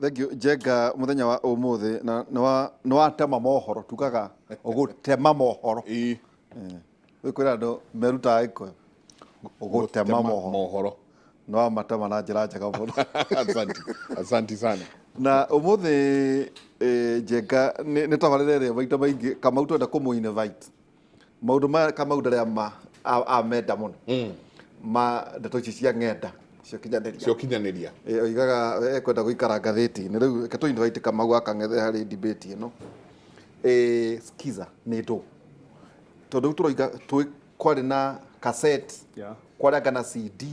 Thank you Njenga. Muthenya wa umuthi na nĩ watema mohoro, tugaga gũtema mohoro. Rĩu kwĩna andũ merutaga Gĩkũyũ gũtema mohoro. Mohoro. Nĩ wamatema na njĩra njega mũno. Asante, asante sana. Na ũmũthĩ Njenga nĩ tabarĩra ĩrĩa maita maingĩ Kamau twenda kũmũ invite. Maũndũ maya Kamau ndarĩ ama amenda mũno ma ndeto ici cia ng'enda cia ũkinyanĩria. Cia ũkinyanĩria. Oigaga ekwenda gũikara ngathĩti-inĩ. Rĩu reke tũ invite Kamau akang'ethe harĩ debate ĩno. Skiza nĩ ndũ? Tondũ rĩu tũroiga kwarĩ na cassette, kwarĩ anga na CD,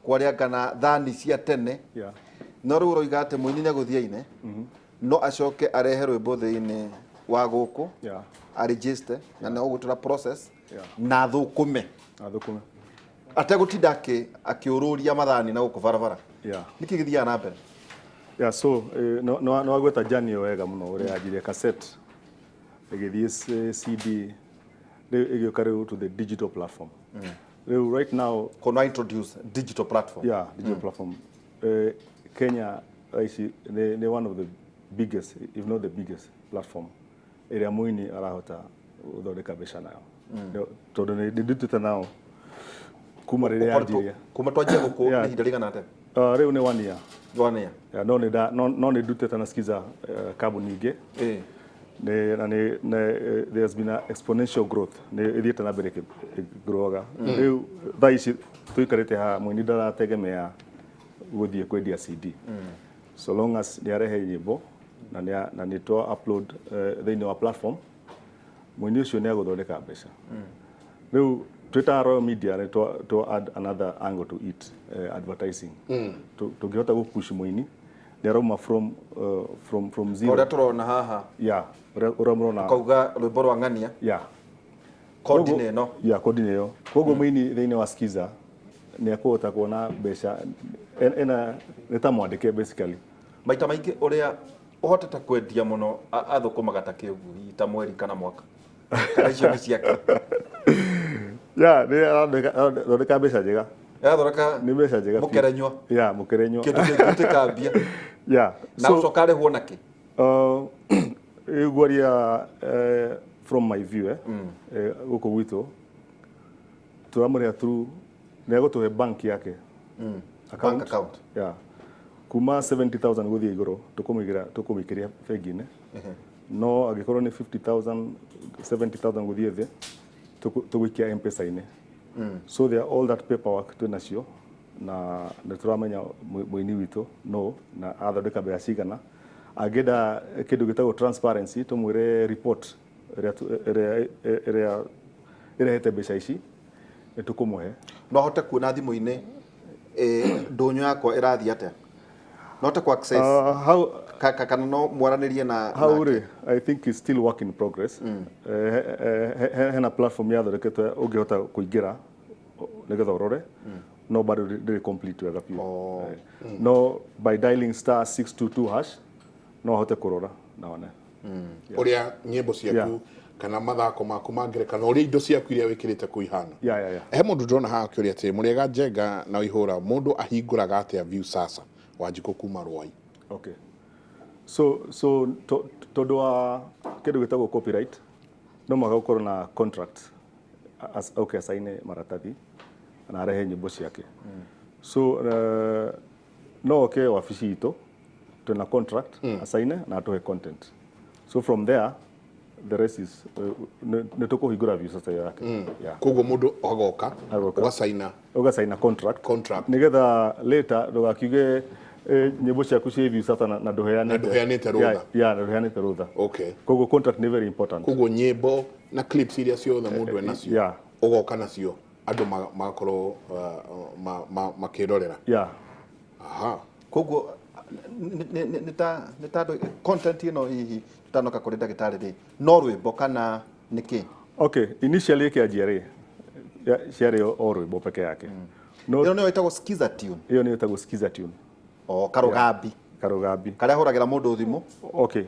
kwarĩ anga na thani cia tene. No rĩu ũroiga atĩ mũini nĩ egũthiĩ aine, no acoke arehe rwĩmbo thĩinĩ wa gũkũ, a register na nĩ ũgũtũra process na thũkũme. Athũkũme. Ategũtinda akĩũrũria mathani na gũkũ barabara. Nĩkĩ gĩthiaga na mbere? Yeah, so no wagweta journey ĩyo wega mũno, ũrĩa yanjirie cassette ĩgĩthiĩ CD, rĩu ĩgĩũka rĩu to the digital platform. Rĩu right now Kũna introduce digital platform. Yeah, digital platform. Kenya thaa ici nĩ one of the biggest, if not the biggest platform ĩrĩa mũini arahota gũthondeka mbeca nayo. Tondũ nĩ ndutĩte nao kuma rĩrĩa yanjirie. Kuma twanjia gũkũ nĩ ihinda rĩigana atĩa? Rĩu nĩ one year. One year. Yeah, no nĩ ndutĩte na Skiza kambuni ingĩ. Nĩ na nĩ nĩ there's been a exponential growth, nĩ ĩthiĩte na mbere ĩgrowaga. Rĩu thaa ici tũikarĩte haha, mũini ndarategemea gũthiĩ kwendia CD, so long as nĩ arehe nyĩmbo na nĩ twa upload thĩinĩ wa platform, mũini ũcio nĩ agũthondeka mbeca. Rĩu twĩtaga Royal Media nĩ twa add another angle to it, advertising. Tũngĩhota gũpush mũini nĩ arauma from zero. Ũrĩa tũrona haha. Yeah, ũrĩa mũrona. Kauga rwĩmbo rwa ng'ania. Kodi nĩ ĩno. Yeah, kodi nĩ ĩyo. Koguo mũini thĩinĩ wa Skiza nĩ ekũhota kuona mbeca ena nĩ ta mwandĩke basically. Maita maingĩ ũrĩa ũhotete kwendia mũno athũkũmaga ta kĩ ũguo, hihi ta mweri kana mwaka, kana icio nĩ ciake? Yeah, nĩ arathondeka mbeca njega. Arathondeka. Nĩ mbeca njega biũ. Mũkerenywa. Yeah, mũkerenywa. Kĩndũ kĩngĩtuĩka mbia. Na ũcoka arĩhwo nakĩ? Ngwaria from my view, gũkũ gwitũ tũramũrĩha through nĩ egũtũhe bank yake. Bank account. Yeah, kuma 70,000 gũthiĩ igũrũ tũkũmũigĩra, tũkũmũikĩria bengi-inĩ. No angĩkorwo nĩ 50,000, 70,000 gũthiĩ thĩ, tũgũikia M-Pesa-inĩ. So there all that paperwork twĩ nacio na nĩ tũramenya mũini witũ no na athondeka mbeca cigana. Angĩenda kĩndũ gĩtagwo transparency, tũmwĩre report ĩrĩa ĩrehete mbeca ici, nĩ tũkũmũhe. No ahote kuona thimũ-inĩ ndũnyũ yakwa ĩrathiĩ atĩa? No hote ku access? How Kana no mwaranĩrie na How nake? Rĩ, I think it's still work in progress. Hena platform yathondeketwo ũngĩhota kũingĩra nĩgetha ũrore, no bado ndĩrĩ complete wega biũ. No by dialing *622# no ahote kũrora na one ũrĩa nyĩmbo ciaku kana mathako maku ma ngerekano, ũrĩa indo ciaku iria wĩkĩrĩte kũu ihana. He mũndũ ndĩrona haha akĩũria atĩrĩ, mũrĩega Njenga na Waihũra, mũndũ ahingũraga atĩa Viusasa? Wanjikũ kuma Rwai. Okay, so tondũ wa kĩndũ gĩtagwo copyright, no mũhaka gũkorwo na contract, okay, asaine maratathi na arehe nyĩmbo ciake. So no oke wabici itũ, twĩna contract, asaine na atũhe content. So from there the rest is nĩ tũkũhingũra Viusasa yake, yeah. Koguo mũndũ agoka Agoka. Ũgacaina Ũgacaina contract. Contract. Nigetha later ndũgakiuge nyĩmbo ciaku ciĩ Viusasa na ndũheanĩte. Na ndũheanĩte rũtha. Yeah, na ndũheanĩte rũtha. Koguo contract nĩ very important. Koguo nyĩmbo na clips iria ciothe mũndũ enacio ũgoka nacio, andũ magakorwo makĩrorera. Aha. Koguo nĩ ta content ĩno, hihi tũtanoka kũrĩ ndagĩtarĩ rĩ, no rwĩmbo kana nĩ kĩ? Okay, initially ĩkĩanjia rĩ, ciarĩ o rwĩmbo peke yake, no Ĩno nĩyo ĩtagwo Skiza tune? Ĩyo nĩyo ĩtagwo Skiza tune. O karũgambi. Karũgambi. Karĩa hũragĩra mũndũ thimũ. Okay.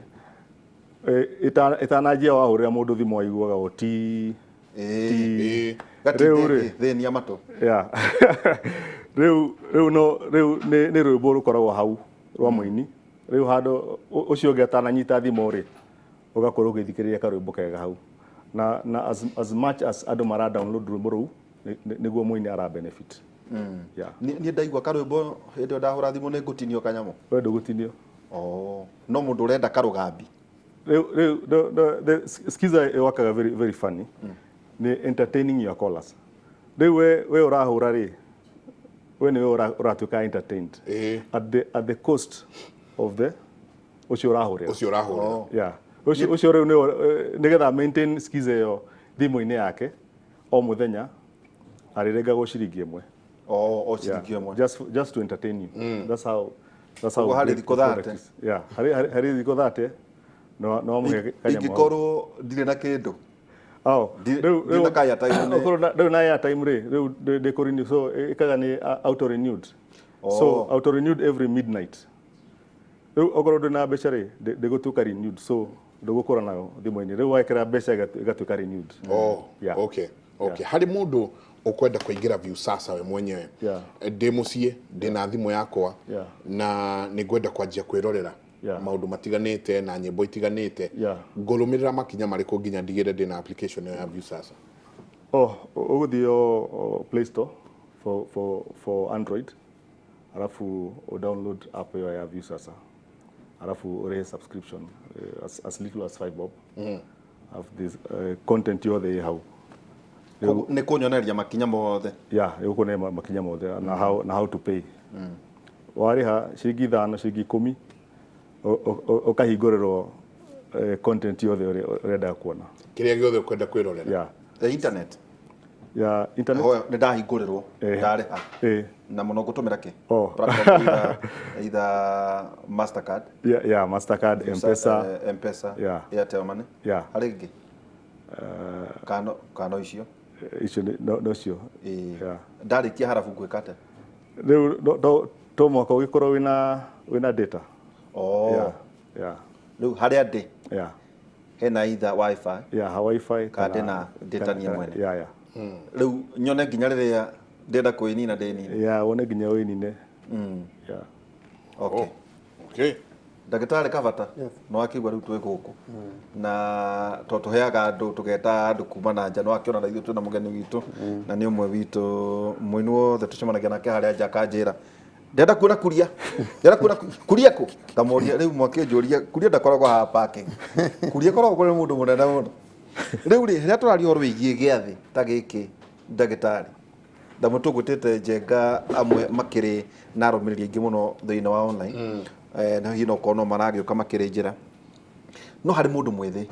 Ĩtananjia wahũrĩra mũndũ thimũ waiguaga o ti ti. Gatinde Rĩu rĩ thĩnia matũ. Yeah. Rĩu no rĩu nĩ rwĩmbo rũkoragwo hau rwa mũini. Rĩu handũ ũcio ũngĩ atananyita thimũ rĩ, ũgakorwo ũgĩthikĩrĩria karwĩmbo kega hau. Na as much as andũ mara download rwĩmbo rũu, nĩguo mũini ara benefit. Yeah. Niĩ ndaigua karwĩmbo hĩndĩ ĩyo ndahũra thimũ nĩ ngũtinio kanyamũ? We ndũgũtinio. Oh, no mũndũ ũrenda karũgambi. Rĩu the Skiza ĩwakaga very very funny. Nĩ entertaining your callers. Rĩu we ũrahũra rĩ, we nĩwe ũratuĩka entertained at the cost of the ũcio ũrahũrĩra. Ũcio ũrahũrĩra. Yeah. Ũcio rĩu nĩwe nĩgetha maintain Skiza ĩyo thimũ-inĩ yake o mũthenya arĩrengagwo ciringi 1. Oh, o ciringi 1. Just to entertain you. That's how Koguo harĩ great thikũ the product 30. is. Yeah, harĩ thikũ 30 no wamũhe kanyamũ hau. Ingĩkorwo ndirĩ na kĩndũ. Oh, rĩu ndina ka airtime okorwo rĩu na airtime rĩ, rĩu ndĩkũ renew, so ĩkaga nĩ auto renewed. So auto renewed every midnight. Rĩu okorwo ndũrĩ na mbeca rĩ, ndĩgũtuĩka renewed, so ndũgũkũra nayo thimũ-inĩ. Rĩu wekĩra mbeca ĩgatuĩka renewed. Oh, Yeah. okay. Harĩ mũndũ ũkwenda kũingĩra Viusasa we mwenyewe, ndĩ mũciĩ, ndĩ na thimũ yakwa, na nĩ ngwenda kwanjia kwĩrorera maũndũ matiganĩte na nyĩmbo itiganĩte, ngũrũmĩrĩra makinya marĩkũ nginya ndigĩre ndĩ na application ĩyo ya Viusasa? Oh, ũgũthiĩ o Play Store for Android, alafu u download app ĩyo ya Viusasa, alafu ũrĩhe subscription as little as 5 bob. Of this content yothe ĩ hau. Koguo nĩ kũnyonereria makinya mothe. Yeah, ĩgũkũne makinya mothe na how to pay. Warĩha ciringi 5, ciringi 10, ũkahingũrĩrwo content yothe ũrenda kuona. Kĩrĩa gĩothe ũkwenda kwĩrorera. Yeah. The internet. Ya internet. Hoya nĩ ndahingũrĩrwo, ndarĩha. Na mũno ngũtũmĩra kĩ? Oh. Platform either Mastercard, Yeah, Mastercard, M-Pesa. M-Pesa, Airtel Money. Harĩ ĩngĩ? Kano icio. Icio no cio. Ĩĩ. Ndarĩkia harabu ngwĩka atĩa? Rĩu to mũhaka ũgĩkorwo wĩna data. Oh. Yeah. Rĩu harĩa ndĩ hena either WiFi Yeah, WiFi. Kana ndĩna data niĩ mwene. Yeah. Rĩu nyone nginya rĩrĩa ndĩrenda kwĩnina ndĩnine. Yeah, wone nginya wĩnine. Yeah. Okay. Okay. Ndagĩtarĩ Kabata, no akĩigua rĩu twĩ gũkũ na to tũheaga andũ, tũgeta andũ kuma na nja, no akĩona na ithuĩ twĩna mũgeni witũ na nĩ ũmwe witũ mũini wothe tũcemanagia nake harĩa nja akanjĩra ndĩrenda kuona kuria, ndĩrenda kuona kuria kũ, ngamũria rĩu mwakĩnjũria kuria ndakoragwo haha parking, kuria koragwo kũrĩ mũndũ mũnene mũno. Rĩu rĩ, rĩrĩa tũraria ũhoro wĩgiĩ gĩathĩ ta gĩkĩ, ndagĩtarĩ, ndamwe tũgwĩtĩte Njenga amwe makĩrĩ na arũmĩrĩri aingĩ mũno thĩinĩ wa online, na hihi no korwo no maragĩũka makĩrĩ njĩra, no harĩ mũndũ mwĩthĩ,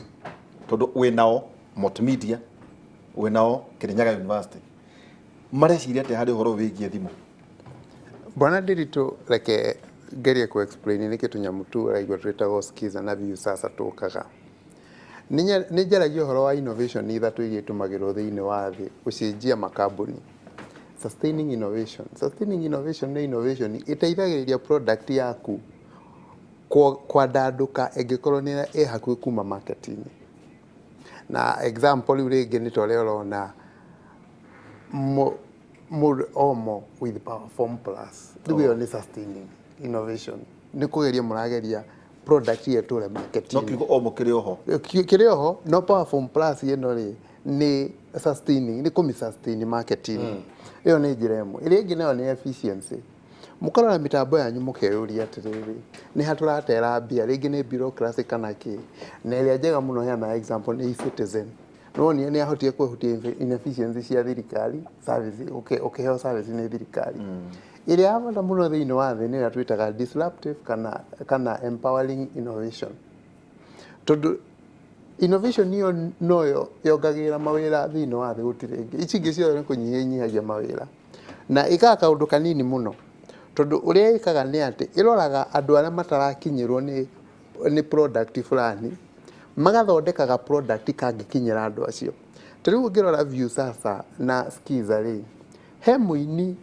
tondũ wĩ nao Multimedia, wĩ nao Kirinyaga University, mareciria atĩa harĩ ũhoro wĩgiĩ thimũ? Bwana Ndiritu, reke ngerie ku explain nĩkĩ tũnyamũ tu ũraigua twĩtagwo Skiza na Viusasa tũkaga. Nĩ njaragia ũhoro wa innovation ithatũ iria itũmagĩrwo thĩinĩ wa thĩ gũcenjia makambuni. Sustaining innovation. Sustaining innovation nĩ innovation ĩteithagĩrĩria product yaku kwandandũka ĩngĩkorwo nĩ ĩ hakuhĩ kuma market-inĩ. Na example rĩu rĩngĩ nĩ ta ũrĩa ũrona Omo with Power Form Plus. Rĩu ĩyo nĩ sustaining innovation. Nĩ kũgeria mũrageria product ĩyo ĩtũre No market-inĩ. Kiugo Omo kĩrĩ oho. Kĩrĩ oho, no Power Form Plus ĩno rĩ nĩ sustaining, nĩ kũmĩ sustain market-inĩ. Ĩyo nĩ njĩra ĩmwe. Ĩrĩa ĩngĩ nayo nĩ efficiency. Mũkarora mĩtambo yanyu mũkeyũria atĩrĩrĩ, nĩ ha tũratera mbia, rĩngĩ nĩ bureaucracy kana kĩ. Na ĩrĩa njega mũno heana example nĩ eCitizen. Nĩwonire nĩ ahotire kwehutia inefficiency cia thirikari service, ũkĩheo service nĩ thirikari. Ĩrĩa ya bata mũno thĩinĩ wa thĩ nĩ ĩrĩa twĩtaga disruptive kana empowering innovation, tondũ innovation ĩyo noyo yongagĩrĩra mawĩra thĩinĩ wa thĩ. Gũtirĩ ĩngĩ, ici ingĩ ciothe nĩ kũnyihia inyihagia mawĩra, na ĩkaga kaũndũ kanini mũno, tondũ ũrĩa ĩkaga nĩ atĩ ĩroraga andũ arĩa matarakinyĩrwo nĩ product fulani, magathondekaga product kangĩkinyĩra andũ acio. Ta rĩu ũngĩrora Viusasa na Skiza rĩ, he mũini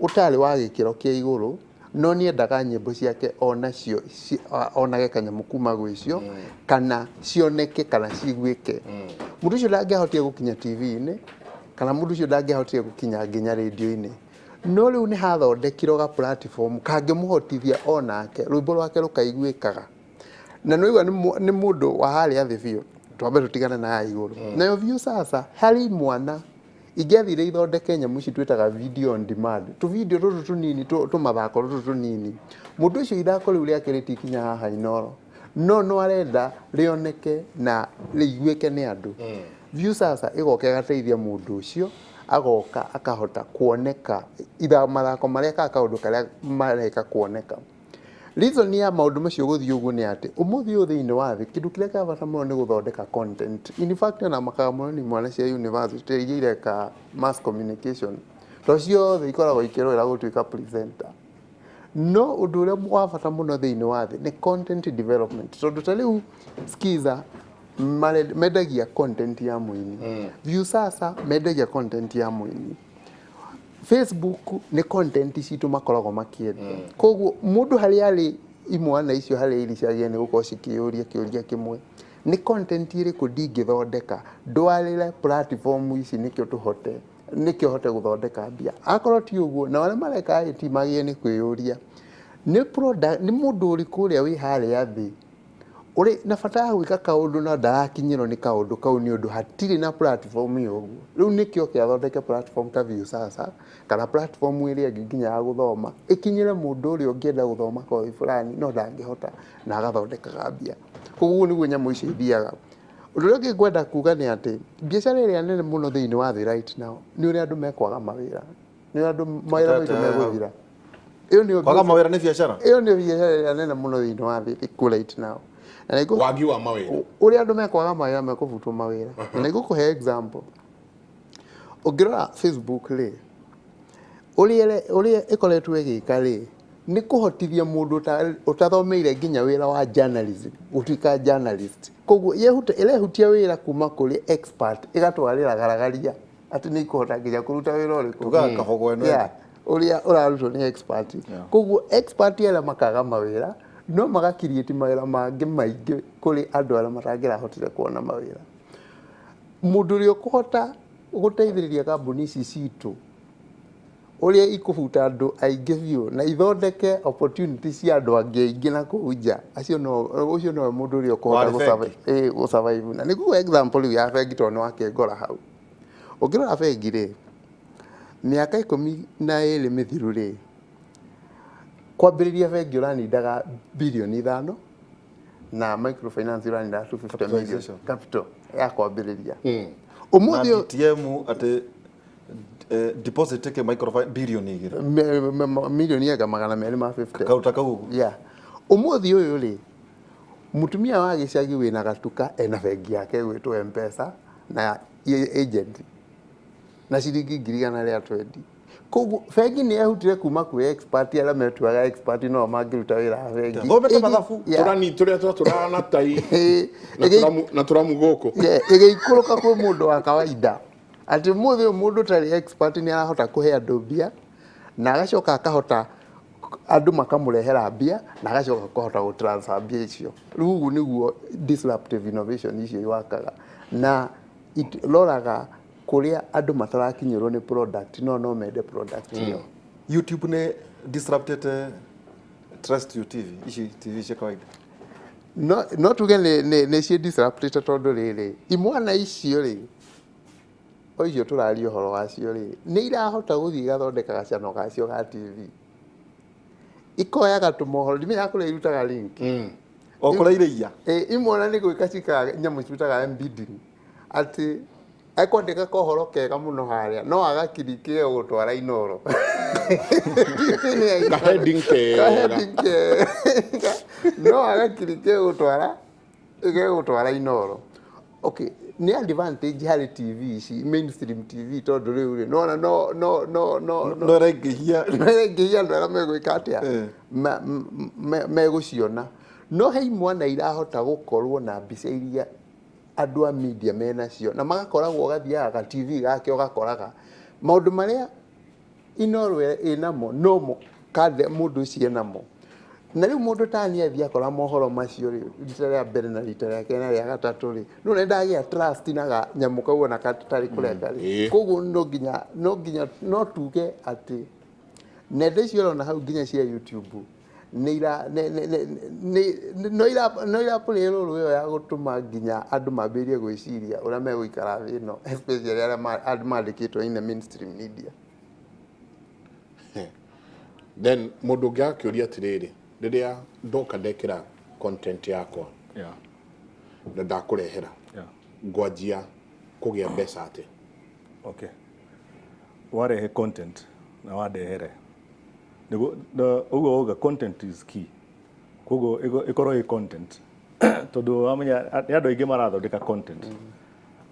ũtarĩ wa gĩkĩro kĩa igũrũ no nĩendaga nyĩmbo ciake onacio onage kanyamũ kuma gwĩcio kana cioneke kana ciguĩke. Mũndũ ũcio ndangĩahotire gũkinya TV-inĩ, kana mũndũ ũcio ndangĩahotire gũkinya nginya rĩndio-inĩ, No rĩu nĩ hathondekirwo ga platform kangĩmũhotithia onake rwĩmbo rwake rũkaiguĩkaga. Na nĩwaigua nĩ mũndũ wa harĩa thĩ biũ, twambe tũtigane na aya igũrũ. Nayo Viusasa harĩ imwana ingĩathire ithondeke nyamũ ici twĩtaga video on demand, tũ video tũtũ tũnini, tũmathako tũtũ tũnini. Mũndũ ũcio ithako rĩu rĩake rĩtikinya haha Inooro, no no arenda rĩoneke na rĩiguĩke nĩ andũ. Viusasa ĩgoka ĩgateithia mũndũ ũcio, agoka akahota kuoneka mathako marĩa kana kaũndũ karĩa mareka kuoneka. Reason ya maũndũ macio gũthiĩ ũguo nĩ atĩ ũmũthĩ ũyũ thĩinĩ wa thĩ kĩndũ kĩrĩa kĩa bata mũno nĩ gũthondeka content. In fact ona makaga mũno nĩ imwana cia university iria ireka mass communication, to ciothe ikoragwo ikĩrũĩra gũtuĩka presenter. No ũndũ ũrĩa wa bata mũno thĩinĩ wa thĩ nĩ content development, tondũ ta rĩu Skiza mendagia content ya mũini, Viusasa mendagia content ya mũini, Facebook nĩ content citũ makoragwo makĩendia. Koguo mũndũ harĩa arĩ, imwana icio harĩa irĩ ciagĩrĩire nĩ gũkorwo cikĩyũria kĩũria kĩmwe, nĩ content ĩrĩkũ ndingĩthondeka ndwarĩre platform ici nĩkĩo tũhote, nĩkĩo hote gũthondeka mbia? Akorwo ti ũguo, na arĩa mareka IT magĩrĩire nĩ kwĩyũria nĩ product, nĩ mũndũ ũrĩkũ ũrĩa wĩ harĩa thĩ ũrĩ na bata wa gwĩka kaũndũ no ndarakinyĩrwo nĩ kaũndũ kau nĩ ũndũ hatirĩ na platform ya ũguo. Rĩu nĩkĩo kĩathondeke platform ta Viusasa kana platform ĩrĩa ĩngĩ nginya ya gũthoma ĩkinyĩre mũndũ ũrĩa ũngĩenda gũthoma kothi fulani no ndangĩhota, na agathondekaga mbia. Koguo ũguo nĩguo nyamũ icio ithiaga. Ũndũ ũrĩa ũngĩ ngwenda kuga nĩ atĩ biacara ĩrĩa nene mũno thĩinĩ wa thĩ right now nĩ ũrĩa andũ mekwaga mawĩra, nĩ ũrĩa andũ mawĩra maitũ megũthira. Ĩyo nĩyo Kwaga mawĩra nĩ biacara. Ĩyo nĩyo biacara ĩrĩa nene mũno thĩinĩ wa thĩ ĩkuo right now. Na Wagi wa mawĩra. Ũrĩa andũ mekwaga mawĩra, mekũbutwo mawĩra. Na nĩngũkũhe example. Ũngĩrora Facebook rĩ, ũrĩa ĩkoretwo ĩgĩka rĩ, nĩ kũhotithia mũndũ ũtathomeire nginya wĩra wa journalism gũtuĩka journalist. Koguo ĩrehutia wĩra kuma kũrĩ expert ĩgatwarĩra garagaria atĩ nĩ ikũhota nginya kũruta wĩra ũrĩkũ. Tugaga kabogo ĩno. Yeah, ũrĩa ũrarutwo nĩ expert. Koguo expert arĩa makaga mawĩra no magakiriĩti mawĩra mangĩ maingĩ kũrĩ andũ arĩa matangĩrahotire kuona mawĩra. Mũndũ ũrĩa ũkũhota gũteithĩrĩria kambuni ici citũ ũrĩa ikũbuta andũ aingĩ biũ na ithondeke opportunity cia andũ angĩ aingĩ na kũu nja, acio no ũcio nowe mũndũ ũrĩa ũkũhota Warĩ bengi. Gũsurvive. Na nĩguo example rĩu ya bengi, tondũ nĩ wakĩngora hau. Ũngĩrora bengi rĩ, mĩaka 12 mĩthiru rĩ, kwambĩrĩria bengi ũranindaga birioni 5, na microfinance ũranindaga 250 million. Capitalization. Capital ya kwambĩrĩria. Na Ũmũthĩ ũyũ DTM atĩ deposit ĩkĩ microfinance birioni 2. Milioni anga 250. Karuta kau ũguo. Yeah. Ũmũthĩ ũyũ rĩ, mũtumia wa gĩcagi wĩna gatuka ena bengi yake ĩgwĩtwo M-Pesa na agent na ciringi 120,000. Koguo bengi nĩ yehutire kuma kwĩ expert arĩa metuaga expert no mangĩruta wĩra wa bengi. Thomete mathabu. Yeah. Tũrani tũrĩa twatũraga na tai na na tũramu gũkũ. Yeah, ĩgĩikũrũka kwĩ mũndũ wa kawaida atĩ ũmũthĩ ũyũ mũndũ ũtarĩ expert nĩ arahota kũhe andũ mbia, na agacoka akahota andũ makamũrehera mbia, na agacoka kũhota gũ transfer mbia icio. Rĩu ũguo nĩguo disruptive innovation icio iwakaga na roraga kũrĩa andũ matarakinyĩrwo nĩ product no no mende product ĩyo. YouTube nĩ disrupted terrestrial TV, ici TV cia kawaida. No tuge nĩ ciĩ disrupted, tondũ rĩrĩ, imwana icio rĩ, o icio tũraria ũhoro wacio rĩ, nĩ irahota gũthiĩ igathondeka gacano gacio ga TV, ikoyaga tũmohoro, ndimenyaga kũrĩa irutaga link. O kũrĩa irĩia. Ĩ, imwana nĩ gwĩka cikaga nyamũ cirutaga embedding, atĩ ekwandĩka kohoro kega mũno harĩa no agakirikie gũtwara Inoro. Ka heading kega. Ka heading kega no agakirikie gũtwara Inoro. Okay, nĩ advantage harĩ TV ici, mainstream TV, tondũ rĩu rĩ nona no no no no no ĩraingĩhia. Ĩraingĩhia andũ arĩa megwĩka atĩa, Eh. megũciona. No he imwana irahota gũkorwo na mbica iria andũ a media menacio, na magakoragwo ũgathiaga ga TV gake ũgakoraga maũndũ marĩa Inoro ĩnamo nomo kande mũndũ ũcio enamo. Na rĩu mũndũ tani athiĩ akora mohoro macio rĩ, rita rĩa mbere na rita rĩa kerĩ na rĩa gatatũ rĩ, no nĩ ndagĩa trust na ga nyamũ kau ona gatarĩ kũrĩa karĩ. Koguo no nginya no tuge atĩ Nenda icio ũrona hau nginya cia YouTube nĩ ira nĩ nĩ nĩ no ira no ira play role ĩyo ya gũtũma nginya andũ mambĩrĩrie gwĩciria ũrĩa megũikara thĩ ĩno, especially arĩa andũ mandĩkĩtwo in the mainstream media. Then mũndũ ũngĩ akĩũria atĩrĩrĩ, rĩrĩa ndoka ndekĩra content yakwa na ndakũrehera, ngwanjia kũgĩa mbeca atĩa? Okay, warehe content na wandehere nĩguo ũguo wauga, content is key. Koguo ĩkorwo ĩ content, tondũ wamenya nĩ andũ aingĩ marathondeka content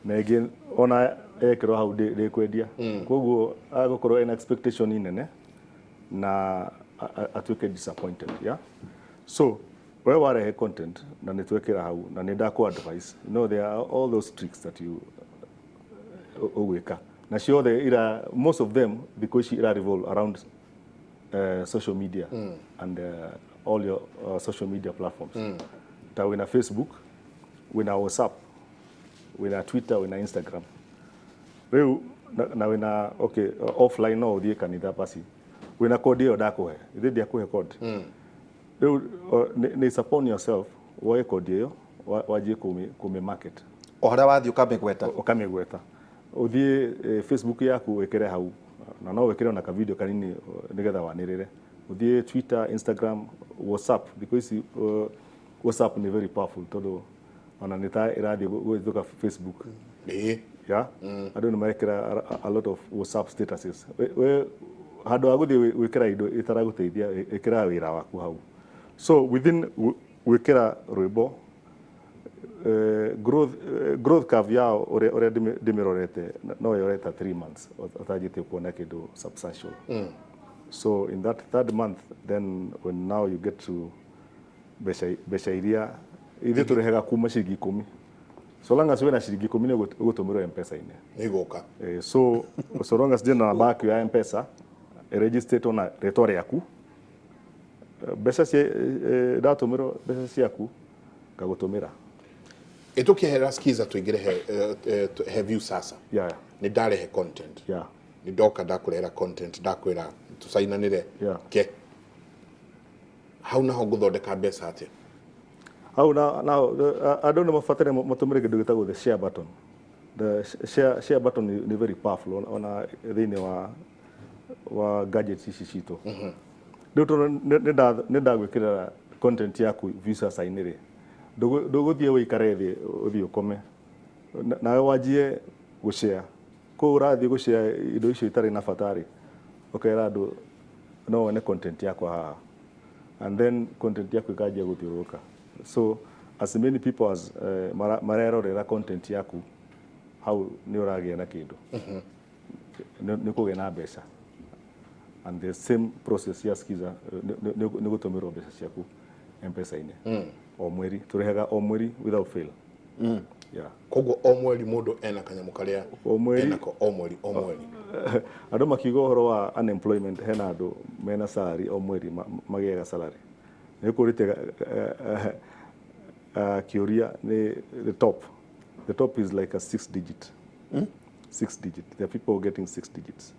na ĩngĩ ona ekĩrwo hau ndĩkwendia. Koguo agũkorwo ena expectation nene na atuĩke disappointed. Yeah, so we warehe content na nĩ twekĩra hau na nĩ ndakũ advice, there are all those tricks that you ũgwĩka na ciothe ira, most of them thikũ ici ira revolve around social media and all your social media platforms, ta wĩna Facebook, wĩna WhatsApp, wĩna Twitter, wĩna Instagram rĩu na wĩna, okay, offline no ũthiĩ kanitha. Basi wĩna code ĩyo ndakũhe, ithe ndiakũhe code rĩu, nĩ it's upon yourself woe code ĩyo wanjie kũmĩ market. O harĩa wathiĩ ũkamĩgweta. Ũkamĩgweta, ũthiĩ Facebook yaku wĩkĩre hau, na no wĩkĩre ona ka video kanini nĩgetha wanĩrĩre. Ũthiĩ Twitter, Instagram, WhatsApp. Thikũ ici WhatsApp nĩ very powerful, tondũ ona nĩ ta ĩrathiĩ gũthũka Facebook. Yeah, andũ nĩ marekĩra a lot of WhatsApp statuses. We handũ ha gũthiĩ gwĩkĩra indo itaragũteithia, ĩkĩra wĩra waku hau. So within gwĩkĩra rwĩmbo, growth curve yao ũrĩa ndĩmĩrorete no yoreta 3 months ũtanjĩtie kuona kĩndũ substantial. So in that third month, then when now you get to mbeca iria ithuĩ tũrĩhaga kuma ciringi 10, so long as wĩna ciringi 10 nĩ ũgũtũmĩrwo M-Pesa-inĩ. Nĩ igũka. So long as ndĩ na namba yaku ya M-Pesa ĩregisterĩtwo na rĩtwa rĩaku, mbeca cia ndatũmĩrwo mbeca ciaku ngagũtũmĩra. Ĩtũkĩeherera Skiza tũingĩre he Viusasa. Nĩ ndarehe content, nĩ ndoka ndakũrehera content, ndakwĩra tũcainanĩre ke hau naho ngũthondeka mbeca atĩa? Hau na andũ nĩ mabatare matũmĩre kĩndũ gĩtagwo the share button. The share button nĩ very powerful ona thĩinĩ wa gadgets ici citũ rĩu, tondũ nĩ ndagwĩkĩrĩra content yaku Viusasa-inĩ rĩ, ndũgũthiĩ ũikare thĩ ũthiĩ ũkome nawe wanjie gũshare kũu. Ũrathiĩ gũshare indo icio itarĩ na bata rĩ, ũkera andũ no wone content yakwa haha, and then content yaku ĩkanjia gũthiũrũrũka. So as many people as marerorera content yaku hau, nĩ ũragĩa na kĩndũ, nĩ ũkũgĩa na mbeca. And the same process ya Skiza, nĩ gũtũmĩrwo mbeca ciaku M-Pesa-inĩ o mweri. Tũrĩhaga o mweri without fail, yeah. Koguo o mweri mũndũ ena kanyamũ karĩa O mweri. enako o mweri o mweri. Andũ makiuga ũhoro wa unemployment, hena andũ mena salary o mweri, magĩaga salary. Nĩ ũkũrĩte kĩũria nĩ the top is like a six digit, six digit. There are people getting six digits.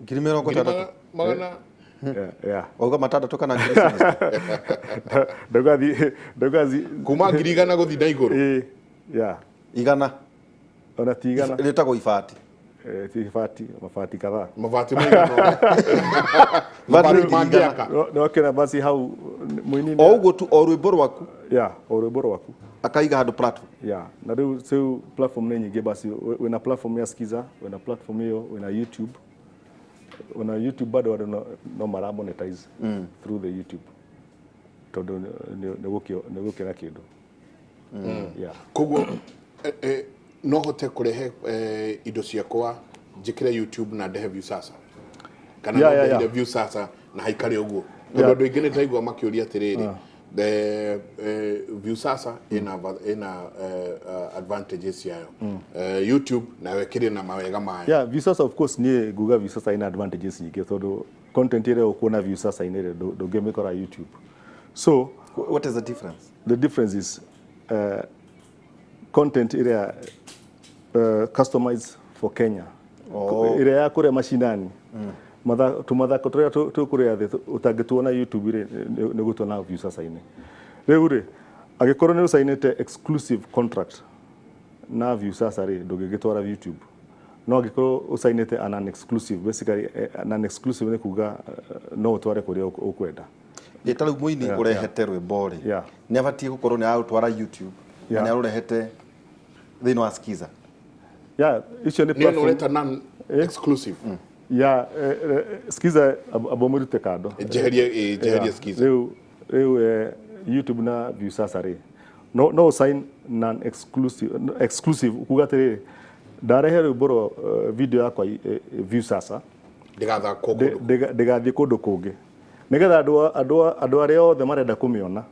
Ngiri mĩrongo Ngiri ĩtandatũ. Magana Yeah. Wauga matandatũ kana ngiri cigana? Ndaugathi Kuma 100,000 gũthiĩ na igũrũ. Ĩ, yeah. Igana. Ona ti igana. Rĩtagwo ibati. Ti ibati, mabati kadhaa. Mabati maigana ũna. Mabati Ngiri igana. mangĩaka. No kĩna basi hau mũini. O ũguo tu, o rwĩmbo rwaku? Yeah, o rwĩmbo rwaku. Akaiga handũ platform. Yeah, na rĩu platform nĩ nyingĩ. Basi wĩna platform ya Skiza, wĩna platform ĩyo, wĩna YouTube. Ona YouTube bado andũ no mara monetize through the YouTube, tondũ nĩ gũkĩra kĩndũ, yeah. Koguo no hote kũrehe indo ciakwa njĩkĩre YouTube na ndehe Viusasa, kana no ndehire Viusasa na haikare ũguo? Tondũ andũ aingĩ nĩ ndaigua makĩũria atĩrĩrĩ, the Viusasa ĩna advantages ciayo, YouTube nayo ĩkĩrĩ na mawega mayo. Yeah, Viusasa, of course, niĩ nguga Viusasa ina advantages nyingĩ, tondũ content ĩrĩa ũkuona Viusasa-inĩ rĩ, ndũngĩmĩkora YouTube. So What is the difference? The difference is content ĩrĩa customized for Kenya. Ĩrĩa ya kũrĩa macinani. Tũmathako tũrĩa tũkũrĩa thĩ ũtangĩtuona YouTube rĩ, nĩ ũgũtuona Viusasa-inĩ. Rĩu rĩ, angĩkorwo nĩ ũcainĩte exclusive contract na Viusasa rĩ, ndũngĩgĩtwara YouTube. No angĩkorwo ũcainĩte a non-exclusive, basically non-exclusive nĩ kuga no ũtware kũrĩa ũkwenda. Ĩ ta rĩu mũini ũrehete rwĩmbo rĩ, nĩ abatiĩ gũkorwo nĩ ararũtwara YouTube na nĩ arũrehete thĩinĩ wa Skiza? Yeah, icio nĩ nĩ platform. Ũreta non exclusive. Yeah, Skiza abo mũrute kando. Njeherie, ĩ, njeherie. Skiza. Rĩu YouTube na Viusasa rĩ, no sign non exclusive, exclusive kuga atĩrĩrĩ, ndarehe rwĩmbo rwa video yakwa Viusasa, ndĩgathakwo kũndũ. Ndĩgathiĩ kũndũ kũngĩ, nĩgetha andũ arĩa othe marenda kũmĩona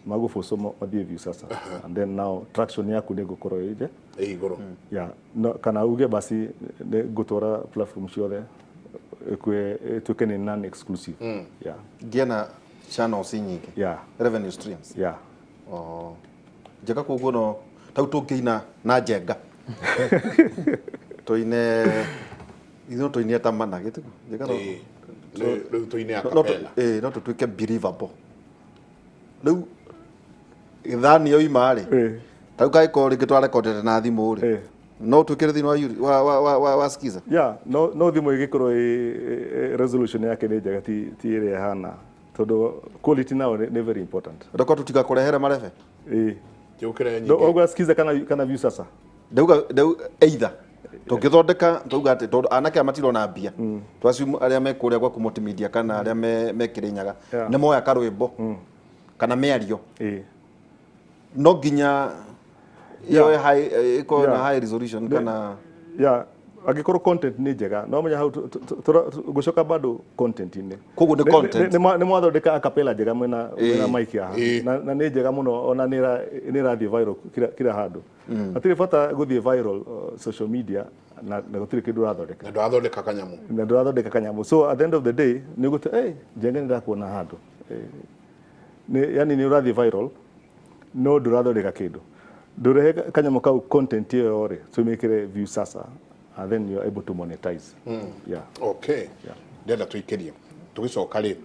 magũbũcwo mathiĩ Viusasa, and then now traction yaku nĩ ĩgũkorwo ĩ ĩ igũrũ. Yeah, no, kana uge basi nĩ ngũtwara platform ciothe, ĩtuĩke nĩ non exclusive, yeah. Ngĩe na channels nyingĩ, revenue streams. Oh. Njega, koguo no tau tũngĩina na Njenga, tũine ithuĩ, no tũine ta mana gĩtiguo Njenga no Ĩ, rĩu tũine a no cappella. Ĩ, no tũtuĩke believable. Rĩu gĩthani yoima rĩ, tarĩu kangĩkorwo rĩngĩ twarekondete na thimũ rĩ, no twĩkĩre thĩinĩ wa wa Skiza? Yeah, no thimũ ĩgĩkorwo ĩ resolution yake nĩ njega, ti ĩrĩa ĩhana, tondũ quality nao nĩ very important. Ndoko tũtigakũrehere marebe. Ĩ. Njũkĩre No, nyingĩ. ũguo Skiza kana Viusasa? Ndauga ndau either tũngĩthondeka, tauga atĩ tondũ anake aya matirona mbia, twaciumu arĩa me kũrĩa gwaku multimedia kana arĩa me Kĩrĩnyaga, nĩ moya karwĩmbo kana mĩario, no nginya yoe high, ĩkorwo na high resolution kana? Yeah, angĩkorwo content nĩ njega, no menya hau ngũcoka bado content-inĩ. Koguo nĩ content. Nĩ mwathondeka acapella njega mwena mic haha, na nĩ njega mũno, ona nĩ ĩrathiĩ viral kila handũ. Hatirĩ bata gũthiĩ viral social media na gũtirĩ kĩndũ ũrathondeka. Na ndũrathondeka kanyamũ. Na ndũrathondeka kanyamũ. So at the end of the day nĩ ũgũte, hey, Njenga, nĩ ndakuona handũ. Nĩ yani nĩ ũrathiĩ viral no ndũrathondeka kĩndũ, ndũrehe kanyamũ kau, content ĩyo rĩ, tũmĩkĩre Viusasa and then you are able to monetize, yeah. Okay, ndĩrenda tũikĩrie, tũgĩcoka rĩ,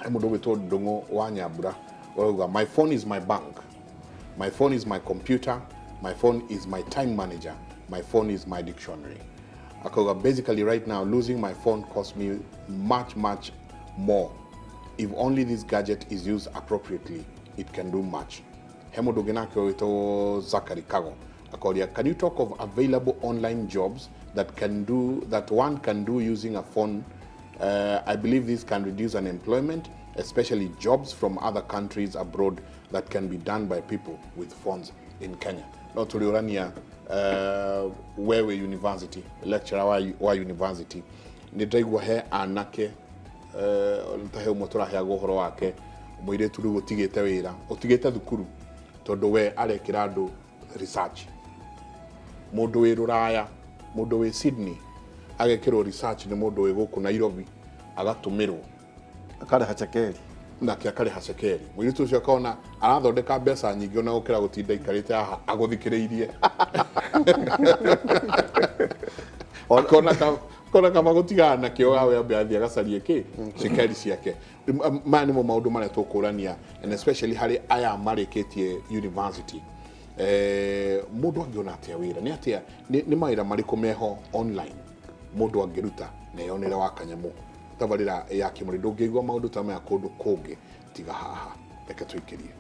he mũndũ ũgwĩtwo Ndũng'ũ wa Nyambura ũrauga, "My phone is my bank, my phone is my computer, my phone is my time manager, my phone is my dictionary." Akauga, "Basically right now losing my phone costs me much, much more. If only this gadget is used appropriately, it can do much." He mũndũ ũngĩ nake wĩtwo Zachary Kago akoria, "Can you talk of available online jobs that can do that one can do using a phone? I believe this can reduce unemployment, especially jobs from other countries abroad that can be done by people with phones in Kenya." No tũrĩũrania wewe university lecturer wa university, nĩ ndaigua he anake ta he ũmwe tũraheagwo ũhoro wake, mũirĩtu rĩu ũtigĩte wĩra, ũtigĩte thukuru, tondũ we arekĩra andũ research. Mũndũ wĩ rũraya, mũndũ wĩ Sydney agekĩrwo research nĩ mũndũ wĩ gũkũ Nairobi, agatũmĩrwo. Akarĩha cekeri. Nake akarĩha cekeri. Mũirĩtu ũcio akona arathondeka mbeca nyingĩ ona gũkĩra gũtinda aikarĩte haha agũthikĩrĩirie. Akona kaba gũtigana nakĩo, awe ambe athiĩ agacarie kĩ cekeri ciake. Maya nĩmo maũndũ marĩa tũkũrania, and especially harĩ aya marĩkĩtie university. Mũndũ angĩona atĩa wĩra? Nĩ atĩa, nĩ mawĩra marĩkũ meho online mũndũ angĩruta na eyonere wa kanyamũ? Tabarĩra ya Kĩmũrĩ, ndũngĩigua maũndũ ta maya kũndũ kũngĩ tiga haha. Reke tũikĩrie.